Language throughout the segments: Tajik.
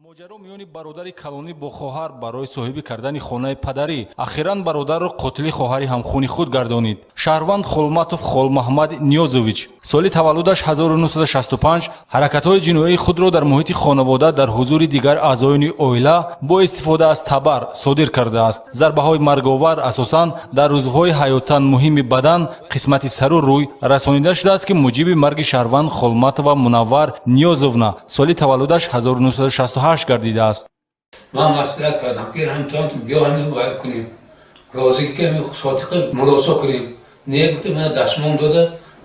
Моҷаро миёни бародари калонӣ бо хоҳар барои соҳибӣ кардани хонаи падарӣ. Ахиран бародарро қотили хоҳари ҳамхуни худ гардонид. Шаҳрванд Холматов Холмаҳмад Ниёзович, соли таваллудаш 1965, ҳаракатҳои ҷиноии худро дар муҳити хонавода дар ҳузури дигар аъзоёни оила бо истифода аз табар содир кардааст. Зарбаҳои марговар асосан дар узвҳои ҳаётан муҳими бадан, қисмати сару рӯй расонида шудааст, ки муҷиби марги шаҳрванд Холматова Мунаввар Ниёзовна, соли таваллудаш 1968 гардидааст. Ман маслиҳат кардам, ки ҳамчон биё, ҳамин вай кунем, розигӣ, ки ҳамин сотиқа муросо кунем. Не, гуфта, мана дашмон дода,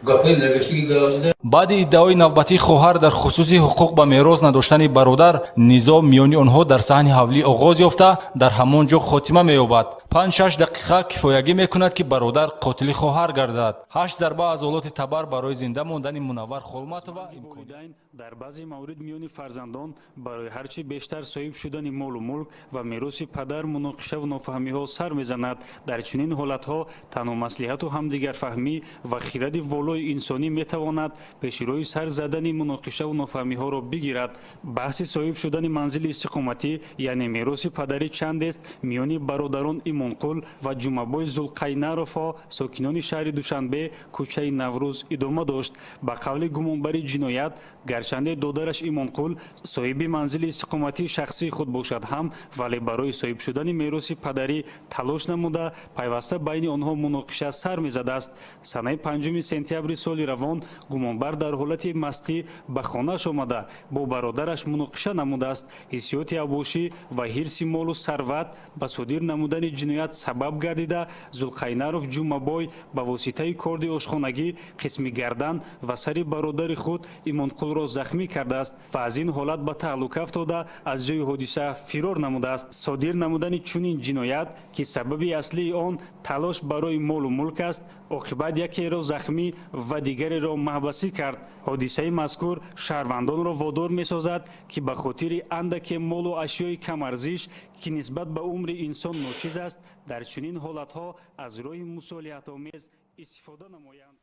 гапҳои навиштагӣ гавзда. Баъди иддаои навбатии хоҳар дар хусуси ҳуқуқ ба мерос надоштани бародар, низоъ миёни онҳо дар саҳни ҳавлӣ оғоз ёфта, дар ҳамон ҷо хотима меёбад. 5-6 дақиқа кифоягӣ мекунад, ки бародар қотили хоҳар гардад. Ҳашт зарба аз олоти табар барои зинда мондани Мунаввар Холматова имкон Волидайн дар баъзе маврид миёни фарзандон барои ҳарчи бештар соҳиб шудани молу мулк ва мероси падар муноқишаву нофаҳмиҳо сар мезанад. Дар чунин ҳолатҳо танҳо маслиҳату ҳамдигарфаҳмӣ ва хиради волои инсонӣ метавонад пеши роҳи сар задани муноқишаву нофаҳмиҳоро бигирад. Баҳси соҳиб шудани манзили истиқоматӣ, яъне мероси падарӣ, чандест миёни бародарон Имонқул ва Ҷумабой Зулқайнаровҳо, сокинони шаҳри Душанбе, кӯчаи Наврӯз, идома дошт. Ба қавли гумонбари ҷиноят, гарчанде додараш Имонқул соҳиби манзили истиқоматии шахсии худ бошад ҳам, вале барои соҳиб шудани мероси падарӣ талош намуда, пайваста байни онҳо муноқиша сар мезадааст. Санаи 5 сентябри соли равон гумонбар дар ҳолати мастӣ ба хонааш омада, бо бародараш муноқиша намудааст. Ҳиссиёти авбошӣ ва ҳирси молу сарват ба содир намудани ҷиноят сабаб гардида, Зулқайнаров Ҷумабой ба воситаи корди ошхонагӣ қисми гардан ва сари бародари худ Имонқулро захмӣ кардааст ва аз ин ҳолат ба таҳлука афтода, аз ҷои ҳодиса фирор намудааст. Содир намудани чунин ҷиноят, ки сабаби аслии он талош барои молу мулк аст, оқибат якеро захмӣ ва дигареро маҳбасӣ кард. Ҳодисаи мазкур шаҳрвандонро водор месозад, ки ба хотири андаке молу ашёи камарзиш, ки нисбат ба умри инсон ночиз аст, дар чунин ҳолатҳо аз роҳи мусолиҳатомез истифода намоянд.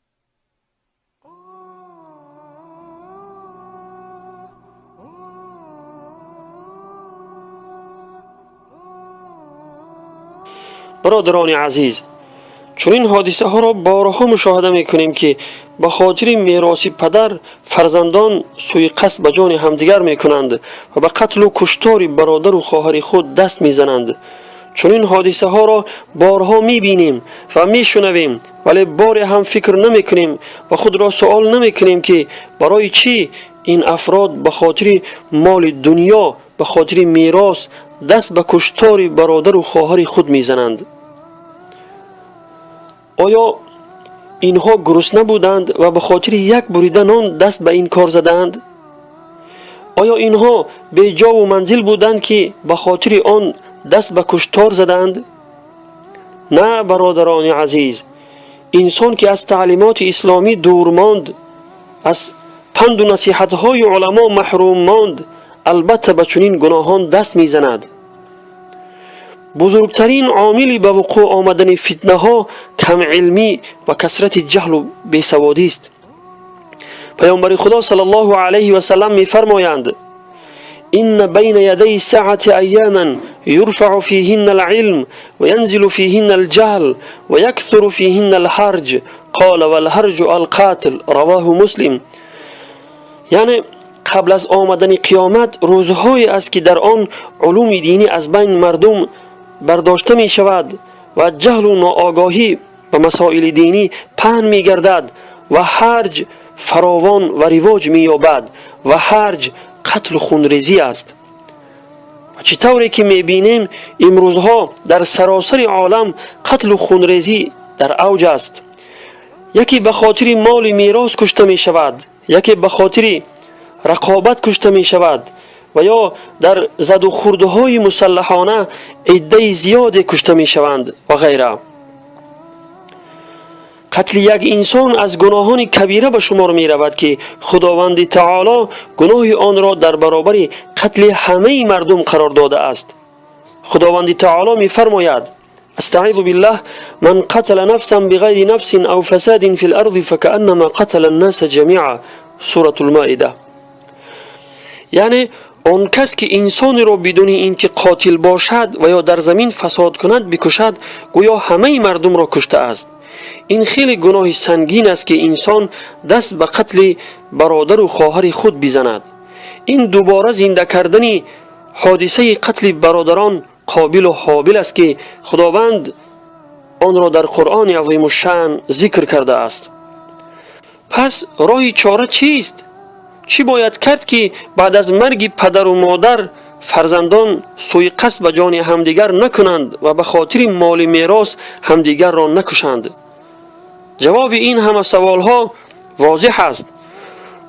Бародарони азиз, чунин ҳодисаҳоро борҳо мушоҳида мекунем, ки ба хотири мероси падар фарзандон сӯи қасд ба ҷони ҳамдигар мекунанд ва ба қатлу куштори бародару хоҳари худ даст мезананд. Чунин ҳодисаҳоро борҳо мебинем ва мешунавем, вале боре ҳам фикр намекунем ва худро суол намекунем, ки барои чӣ ин афрод ба хотири моли дунё, ба хотири мерос даст ба куштори бародару хоҳари худ мезананд. Оё инҳо гурусна буданд ва ба хотири як бурида нон даст ба ин кор задаанд? Оё инҳо беҷову манзил буданд, ки ба хотири он даст ба куштор задаанд? На, бародарони азиз, инсон ки аз таълимоти исломӣ дур монд, аз панду насиҳатҳои уламо маҳрум монд, албатта ба чунин гуноҳон даст мезанад. Бузургтарин омили ба вуқӯъ омадани фитнаҳо камилмӣ ва касрати ҷаҳлу бесаводист. Паёмбари Худо саллаллоҳу алайҳи васаллам мефармоянд: إن بين يدي الساعة أياما يرفع فيهن العلم وينزل فيهن الجهل ويكثر فيهن الهرج. قال: والهرج القتل. رواه مسلم. Яъне қабл аз омадани қиёмат рӯзҳое аст, ки дар он улуми динӣ аз байни мардум бардошта мешавад ва ҷаҳлу ноогоҳӣ ба масоили динӣ паҳн мегардад ва ҳарҷ фаровон ва ривоҷ меёбад, ва ҳарҷ қатлу хунрезӣ аст. Ва чӣ тавре ки мебинем, имрӯзҳо дар саросари олам қатлу хунрезӣ дар авҷ аст. Яке ба хотири моли мерос кушта мешавад, яке ба хотири рақобат кушта мешавад ва ё дар задухӯрдҳои мусаллаҳона иддаи зиёде кушта мешаванд ва ғайра. Қатли як инсон аз гуноҳони кабира ба шумор меравад, ки Худованди таоло гуноҳи онро дар баробари қатли ҳамаи мардум қарор додааст. Худованди таоло мефармояд: أستعيذ بالله، من قتل نفسا بغير نفس أو فساد في الأرض فكأنما قتل الناس جميعا. سورة المائدة. Яъне Он кас ки инсонеро бидуни ин ки қотил бошад ва ё дар замин фасод кунад бикушад, гӯё ҳамаи мардумро куштааст. Ин хеле гуноҳи сангин аст, ки инсон даст ба қатли бародару хоҳари худ бизанад. Ин дубора зинда кардани ҳодисаи қатли бародарон Қобилу Ҳобил аст, ки Худованд онро дар Қуръони Азимушшаън зикр кардааст. Пас роҳи чора чист? Чӣ бояд кард, ки баъд аз марги падару модар фарзандон сӯиқасд ба ҷони ҳамдигар накунанд ва ба хотири моли мерос ҳамдигарро накушанд? Ҷавоби ин ҳама саволҳо возеҳ аст.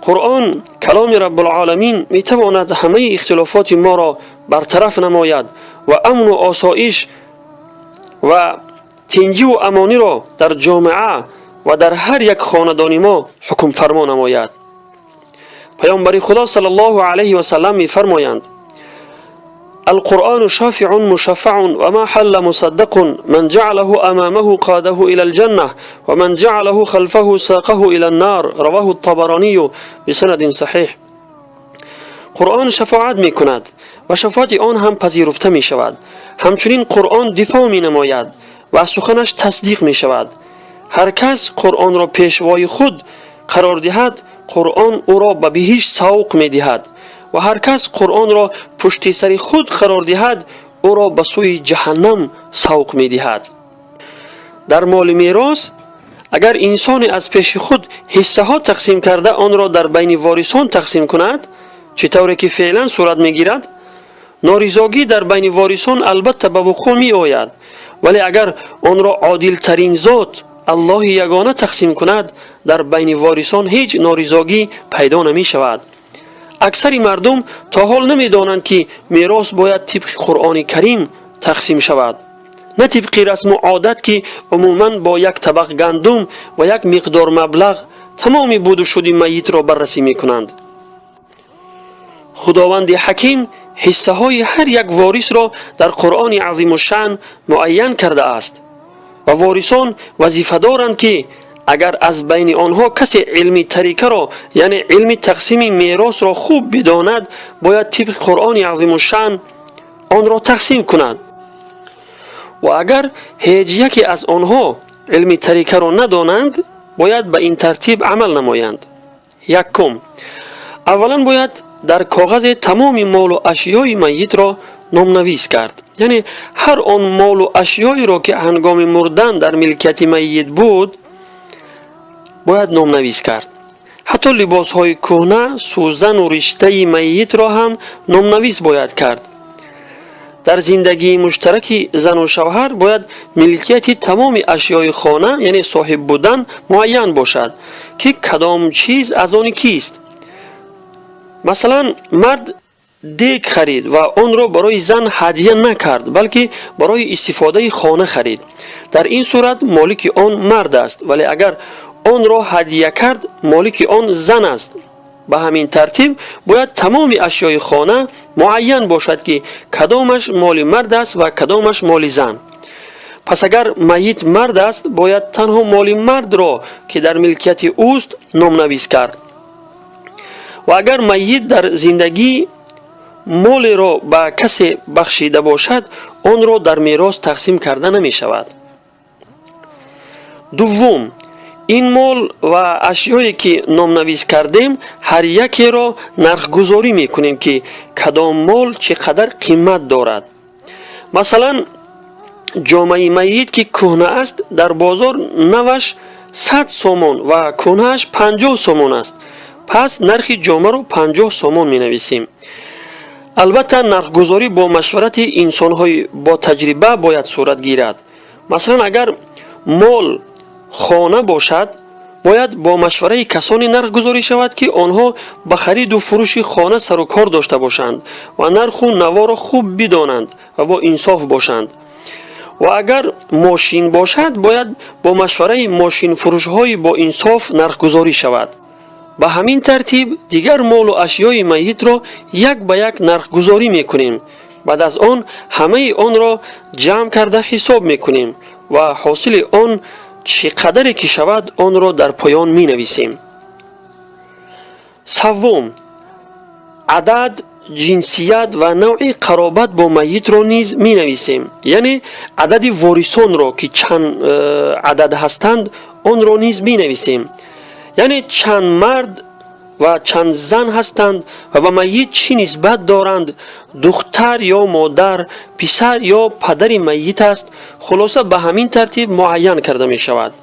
Қуръон, каломи Раббулоламин, метавонад ҳамаи ихтилофоти моро бартараф намояд ва амну осоиш ва тинҷиву амониро дар ҷомеа ва дар ҳар як хонадони мо ҳукмфармо намояд. Паёмбари Худо саллаллоҳу алайҳи васаллам мефармоянд: القرآن شافع مشفع وما حل مصدق، من جعله أمامه قاده إلى الجنة ومن جعله خلفه ساقه إلى النار. رواه الطبراني بسند صحيح. Қуръон шафоат мекунад ва шафоати он ҳам пазируфта мешавад. Ҳамчунин Қуръон дифоъ менамояд ва аз суханаш тасдиқ мешавад. Ҳар кас Қуръонро пешвои худ қарор диҳад, Қуръон ӯро ба биҳишт савқ медиҳад ва ҳар кас Қуръонро пушти сари худ қарор диҳад, ӯро ба сӯи ҷаҳаннам савқ медиҳад. Дар моли мерос агар инсоне аз пеши худ ҳиссаҳо тақсим карда, онро дар байни ворисон тақсим кунад, чӣ тавре ки феълан сурат мегирад, норизогӣ дар байни ворисон албатта ба вуқӯъ меояд. Вале агар онро одилтарин зот, Аллоҳи ягона, тақсим кунад, дар байни ворисон ҳеҷ норизогӣ пайдо намешавад. Аксари мардум то ҳол намедонанд, ки мерос бояд тибқи Қуръони Карим тақсим шавад, на тибқи расму одат, ки умуман бо як табақ гандум ва як миқдор маблағ тамоми буду шуди майитро баррасӣ мекунанд. Худованди Ҳаким ҳиссаҳои ҳар як ворисро дар Қуръони Азимушшаън муайян кардааст ва ворисон вазифа доранд, ки агар аз байни онҳо касе илми тарикаро, яъне илми тақсими меросро хуб бидонад, бояд тибқи Қуръони Азимушшаън онро тақсим кунад. Ва агар ҳеҷ яке аз онҳо илми тарикаро надонанд, бояд ба ин тартиб амал намоянд. Якум, аввалан бояд дар коғазе тамоми молу ашёи майитро номнавис кард, яъне ҳар он молу ашёеро, ки ҳангоми мурдан дар милкияти майит буд, бояд номнавис кард. Ҳатто либосҳои кӯҳна, сӯзану риштаи майитро ҳам номнавис бояд кард. Дар зиндагии муштараки зану шавҳар бояд милкияти тамоми ашёи хона, яъне соҳиб будан, муайян бошад, ки кадом чиз аз они кист. Масалан, мард дег харид ва онро барои зан ҳадя накард, балки барои истифодаи хона харид. Дар ин сурат молики он мард аст, вале агар онро ҳадя кард, молики он зан аст. Ба ҳамин тартиб бояд тамоми ашёи хона муайян бошад, ки кадомаш моли мард аст ва кадомаш моли зан. Пас агар майит мард аст, бояд танҳо моли мардро, ки дар милкияти ӯст, номнавис кард. Ва агар майит дар зиндагӣ молеро ба касе бахшида бошад, онро дар мерос тақсим карда намешавад. Дуввум, ин мол ва ашёе, ки номнавис кардем, ҳар якеро нархгузорӣ мекунем, ки кадом мол чӣ қадар қимат дорад. Масалан, ҷомаи майит, ки кӯҳна аст, дар бозор наваш 100 сомон ва кӯҳнааш 50 сомон аст. Пас нархи ҷомаро 50 сомон менависем. Албатта, нархгузорӣ бо машварати инсонҳои ботаҷриба бояд сурат гирад. Масалан, агар мол хона бошад, бояд бо машвараи касоне нархгузорӣ шавад, ки онҳо ба хариду фурӯши хона сару кор дошта бошанд ва нарху наворо хуб бидонанд ва бо инсоф бошанд. Ва агар мошин бошад, бояд бо машвараи мошинфурӯшҳои боинсоф нархгузорӣ шавад. Ба ҳамин тартиб дигар молу ашёи майитро як ба як нархгузорӣ мекунем. Баъд аз он ҳамаи онро ҷамъ карда ҳисоб мекунем ва ҳосили он чӣ қадаре ки шавад, онро дар поён менависем. Саввум, адад Ҷинсият ва навъи қаробат бо майитро низ менависем, яъне адади ворисонро, ки чанд адад ҳастанд, онро низ менависем, яъне чанд мард ва чанд зан ҳастанд ва ба майит чӣ нисбат доранд: духтар ё модар, писар ё падари майит аст. Хулоса, ба ҳамин тартиб муайян карда мешавад.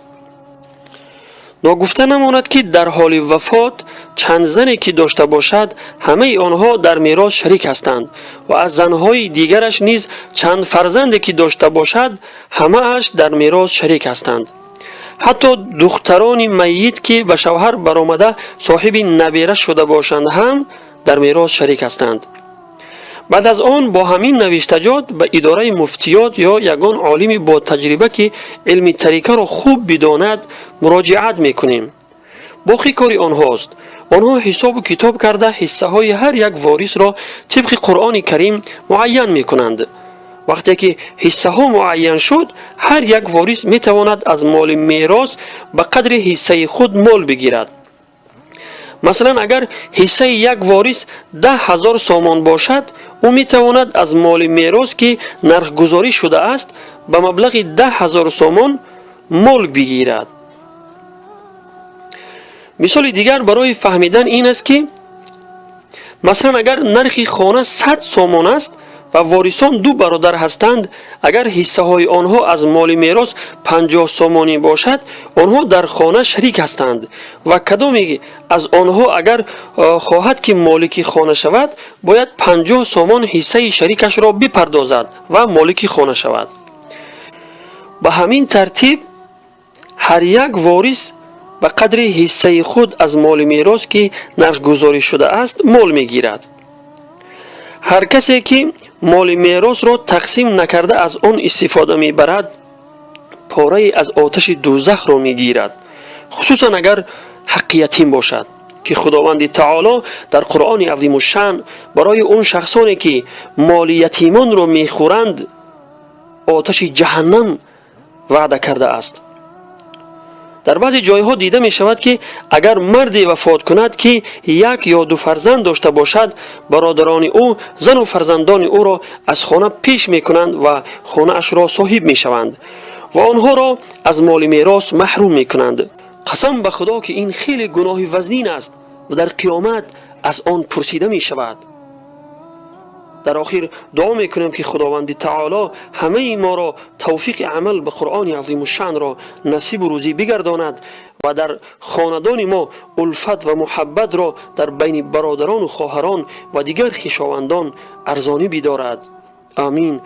Ногуфта намонад, ки дар ҳоли вафот чанд зане ки дошта бошад, ҳамаи онҳо дар мерос шарик ҳастанд ва аз занҳои дигараш низ чанд фарзанде ки дошта бошад, ҳамааш дар мерос шарик ҳастанд. Ҳатто духтарони майит, ки ба шавҳар баромада соҳиби набера шуда бошанд, ҳам дар мерос шарик ҳастанд. Баъд аз он бо ҳамин навиштаҷот ба идораи муфтиёт ё ягон олими бо таҷриба, ки илми тарикаро хуб бидонад, муроҷиат мекунем. Боқӣ кори онҳост. Онҳо ҳисобу китоб карда, ҳиссаҳои ҳар як ворисро тибқи Қуръони Карим муайян мекунанд. Вақте ки ҳиссаҳо муайян шуд, ҳар як ворис метавонад аз моли мерос ба қадри ҳиссаи худ мол бигирад. Масалан, агар ҳиссаи як ворис 10 000 сомон бошад, ӯ метавонад аз моли мерос, ки нархгузорӣ шудааст, ба маблағи 10 000 сомон мол бигирад. Мисоли дигар барои фаҳмидан ин аст, ки масалан, агар нархи хона 100 сомон аст ва ворисон ду бародар ҳастанд, агар ҳиссаҳои онҳо аз моли мерос 50 сомонӣ бошад, онҳо дар хона шарик ҳастанд ва кадоме аз онҳо агар хоҳад, ки молики хона шавад, бояд 50 сомон ҳиссаи шарикашро бипардозад ва молики хона шавад. Ба ҳамин тартиб ҳар як ворис ба қадри ҳиссаи худ аз моли мерос, ки нархгузорӣ шудааст, мол мегирад. Ҳар касе ки моли меросро тақсим накарда аз он истифода мебарад, порае аз оташи дӯзахро мегирад, хусусан агар ҳаққи ятим бошад, ки Худованди Таоло дар Қуръони Азимушшаън барои он шахсоне, ки моли ятимонро мехӯранд, оташи ҷаҳаннам ваъда кардааст. Дар баъзе ҷойҳо дида мешавад, ки агар марде вафот кунад, ки як ё ду фарзанд дошта бошад, бародарони ӯ зану фарзандони ӯро аз хона пеш мекунанд ва хонаашро соҳиб мешаванд ва онҳоро аз моли мерос маҳрум мекунанд. Қасам ба Худо, ки ин хеле гуноҳи вазнин аст ва дар қиёмат аз он пурсида мешавад. Дар охир дуо мекунем, ки Худованди Таоло ҳамаи моро тавфиқи амал ба Қуръони Азимушшаънро насибу рӯзӣ бигардонад ва дар хонадони мо улфат ва муҳаббатро дар байни бародарону хоҳарон ва дигар хешовандон арзонӣ бидорад. Амин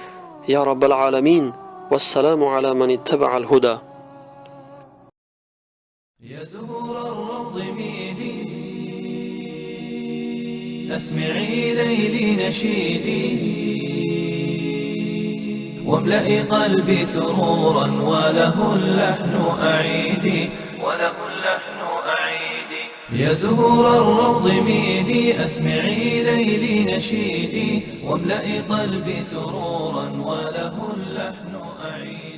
я Раббалъаламин. Вассаламу ала ман иттабаа алҳуда. يا زهور الروض ميدي، أسمعي ليلي نشيدي، واملئي قلبي سرورا وله اللحن أعيدي، وله اللحن أعيدي. يا زهور الروض ميدي، أسمعي ليلي نشيدي، واملئي قلبي سرورا وله اللحن أعيدي.